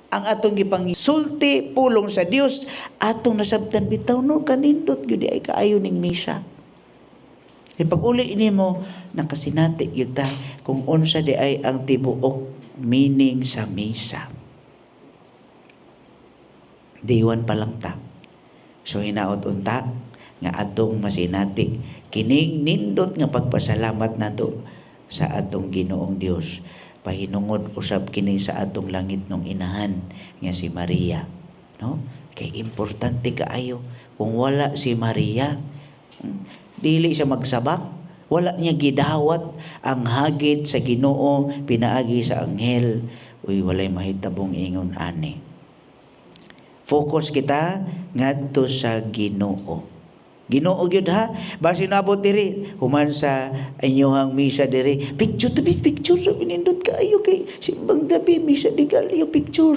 Ang atong gipangsulti pulong sa Dios, atong nasabtan bitaw, no, kanindot gyud ay kaayo ning misa. Kay pag uli nimo, nakasinati gyud ta kung unsa di ay ang tibuok meaning sa misa. Day 1 pa lang ta. So hinaot unta nga atong masinati kining nindot nga pagpasalamat nato sa atong Ginoong Dios pahinungod usab kini sa atong langitnong inahan nga si Maria, no? Kay importante kaayo. Kung wala si Maria, dili siya magsabak, wala niya gidawat ang hagit sa Ginoo pinaagi sa anghel, uy, walay mahitabong ingon ani. Focus kita ngadto sa Ginoo. Ginoo gyud ha. Basin abot diri human sa inyong misa diri, picture to picture, nindot kaayo kay simbang gabi, misa de gallo, picture.